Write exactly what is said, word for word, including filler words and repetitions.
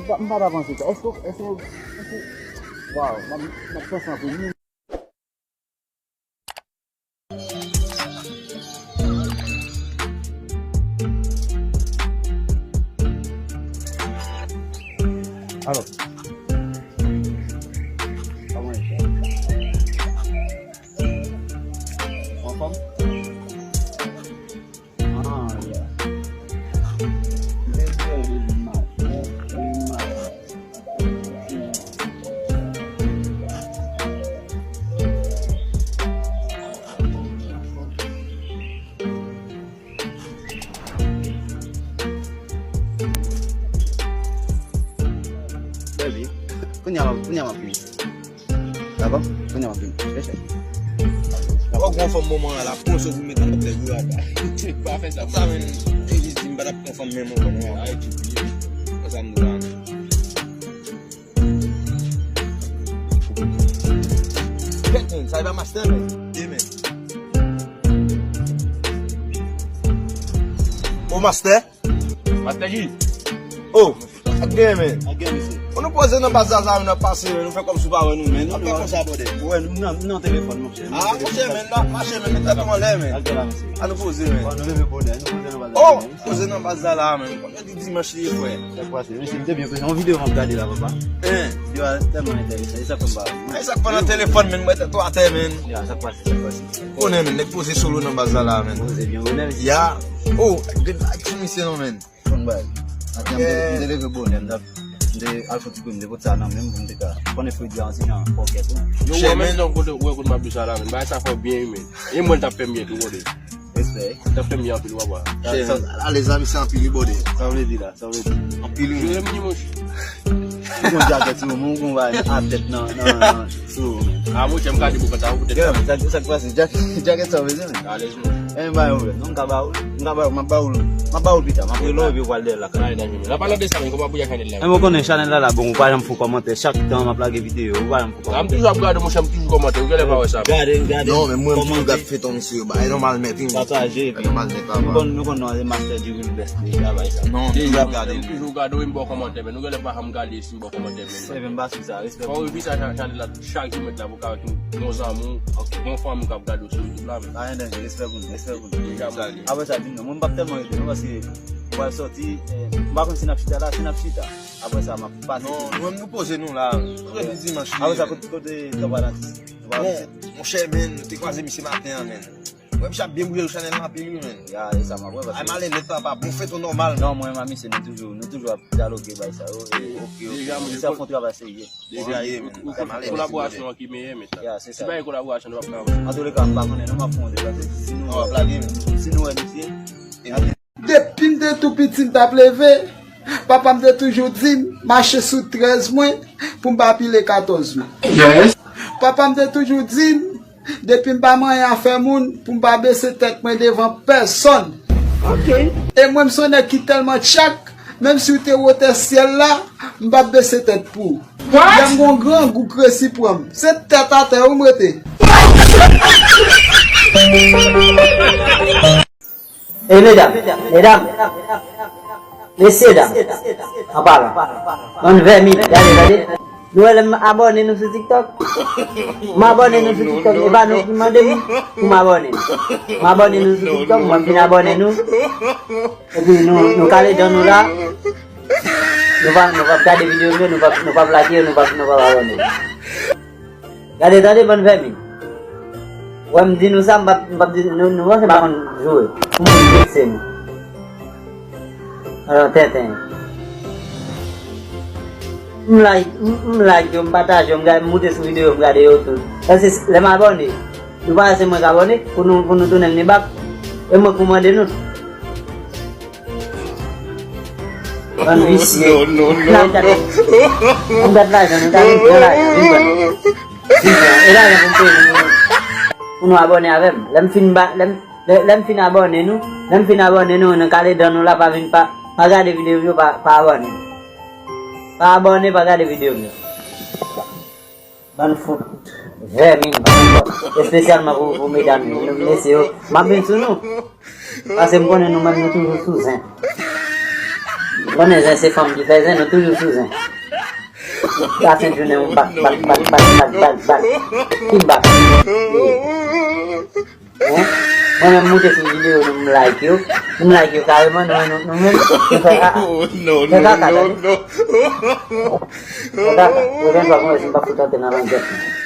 M pa, m pa ta panse sa. Èske, èske, èske, waw, m ap, m ap panse anpil. Alò. Kòman e fè? Ou anfòm? Ah, yeah. Bèl bèl, bèl, bèl, bèl. Bèl wi. Kounye a, kounye a m ap vini. Dakò? Kounye a m ap vini. Chèche. Ou gon fanm moman an la, poze w pou met nan lòt nèg yo ata. Pa fè sa. Sa menm, e jis di m pa t ap pran fanm menm ankò non. Ay, ti bliye. Konsa m di la. Kèt menm, sa e pa master menm. Ye menm. O master? Master G. Oh, ak gen men. Ak gen mesye. Bon, nou poze nan baz Zaza, nou ap pase, nou fè kòmsi w pa wè nou, men. Ap fè konsa, brother. Wè, nou nan, nou nan telefòn, monchè. Ah, monchè, men, n ap mache, men, met tèt nou anlè, men. Ak gen la, mesye. An nou poze, men. Bon, nou leve bonè, nou poze nan baz Zaza. Oh, poze nan baz Zaza, men. Kòm yo di dimanch li ye, frè. Sa k pase? Mesye, m te byen prese. Yon videyo m ap gade la, papa. Hein? Videyo a tèlman enteresan, e sa k fè m pa. Ay, sa k fè nan telefòn, men, mwen tèt ou atè, men. Ya, sa k pase, sa k pase? Konnen, men, nèg poze solo nan baz la, la, men. Poze byen bonè, mesye. Ya. Oh, gen ak ti misye non, men. Fon bay. Atè, m te, m te leve bonè, m t ap, m te al fè ti kou, m te pot sa nan men m pou m te ka. Konnen fredi an se jan pòkèt ou. Yo, wè, men, non, kote, wè, kote m ap di sa la, men. Bagay sa fè w byen, men. E mwen, l t ap fè m byen tou, kote. Respè. L t ap fè m byen anpil, papa. Sa, sa, ale zami, se anpil, li bòde. Sa w vle di la, sa w vle di. Anpil, wi. Jere m, monchè. Ou gon jakèt sou ou, ou gon bagay a tèt nan, nan, nan, sou ou, men. Ah, monchè, m gade pou kontan, pou tèt. Sa, sa k pase? Jakèt, jakèt sa w bezwen, men? Alèz, monchè. E, m pa gen pwoblèm. Non, m ka ba ou, m ka ba ou, m ap ba ou, m ap ba ou pita. M ap rele w epi ou pral dèyè lakay. Ay, nan, men. An palan de sa, men, kòman pou y a chanèl la? E, mwen konnen chanèl la, la, bon, ou pa janm fè kòmantè. Chak tan m ap lage videyo, ou pa janm fè kòmantè. Ah, m toujou ap gade, monchè, m toujou kòmantè. Ou genlè pa wè sa. Gade, gade. Non, men mwen, m toujou gade feyton misye yo. Bagay nòmal nèt, wi. Pataje, epi. Bagay nòmal nèt, papa. Nou konn, nou konn non, se Master G Will Best, deja, bay sa. Non, m toujou ap gade. M toujou gade, wi, m ba w kòmantè, men nou genlè pa janm gade si m ba w kòmantè, men. Respè pou nou. Fò w epi sa, chanèl la, chak jou, mèt la, pou ka wè ki bon zanmi w, bon fanmi w k ap gade w sou YouTube la, men. Pa gen danje, respè pou nou, respè pou nou. Deja, bon. Apre sa, di m non, mwen, m p ap tèlman rete, non, paske m pral sòti, eh, m pa konn si n ap chita la, si n ap chita. Apre sa, m ap pase. Non, nou menm nou poze nou la. Fredi dimanch li ye. Apre sa, kote, kote Tanpanatis? Bon, monchè, men, nou te kwaze misye maten an, men. Wè, misye ap byen bouje sou chanèl la anpil, wi, men. Ya, e sa m ap wè, paske ay, m ale nèt, papa, bon feyton nòmal. Non, mwen, menm ak misye, nou toujou, nou toujou ap dyaloge, bay sa yo. E, ok, ok. Deja, men, misye ap fè yon travay serye. Deja, ye, men. Kolaborasyon an ki meyè, men. Ya, se sa. Si pa gen kolaborasyon, nou p ap ka avanse. Antouka, m pa konnen, non, m ap fè yon deplase. Si nou, w ap lage, men. Si nou wè misye, Depi m te tou piti, m t ap leve, papa m te toujou di m mache sou trèz mwen pou m pa pile katòz mwen. Yes. Papa m te toujou di m, depi m pa manyen afè moun, pou m pa bese tèt mwen devan pèsonn. Ok. E mwen, m se yon nèg ki tèlman tchak, menm si w te wotè syèl la, m p ap bese tèt pou ou. What? Lè m gon grangou, kresi pran m, se tèt atè wi m rete. E medam, medam, mesye dam, an palan, bann vèmin, gade, gade. Nou wè lè m abòne nou sou TikTok? M abòne nou sou TikTok, e pa nou ki mande m pou m abòne. M abòne nou sou TikTok, mwen m fin abòne nou. Epi nou, nou kale dan nou la. Nou pa, nou p ap gade videyo m yo, nou p ap, nou p ap like yo, nou p ap, nou p ap abòne. Gade, tande, bann vèmin. Wè, m di nou sa, m p ap, m p ap di, nou, nou panse m pa konn joure. Pou moun vekse nou. Alò, tenten. M like, m, m like yo, m pataje yo, m gade, m moute sou videyo, m gade yo tout. Èske lè m abòne, nou pa wè se mwen k abòne, pou nou, pou nou tounen m li bak? E mwen k pou mande nou. Bann visye. Non, non, non, non. Ann gad lajan, nou ta vin pran lajan, vin pran. Vin pran. E lajan pou m peye nou. Pou nou abòne avè m. Lè m fin ba, lè m, lè, lè m fin abòne nou, lè m fin abòne nou, nou kale dan nou la, pa vin, pa, pa gade videyo m yo, pa, pa abòne. Pa abòne, pa gade videyo m yo. Bann fout vèmin, bann fòt. Espesyalman pou, pou medam yo, mesye yo. M ap vin sou nou. Paske m konnen nou menm nou toujou sou zen. Konnen zen se fanm ki fè zen, nou toujou sou zen. Sa se jounen yon bak, bak, bak, bak, bak, bak, bak. Ki bak? Hein? Mwen menm moute sou videyo nou, m like yo. M like yo kareman, nou, nou, nou menm, nou fè kaka. Fè kaka, tande. Fè kaka. Pwochèn fwa, mwen, si m pa fout antre nan langèt.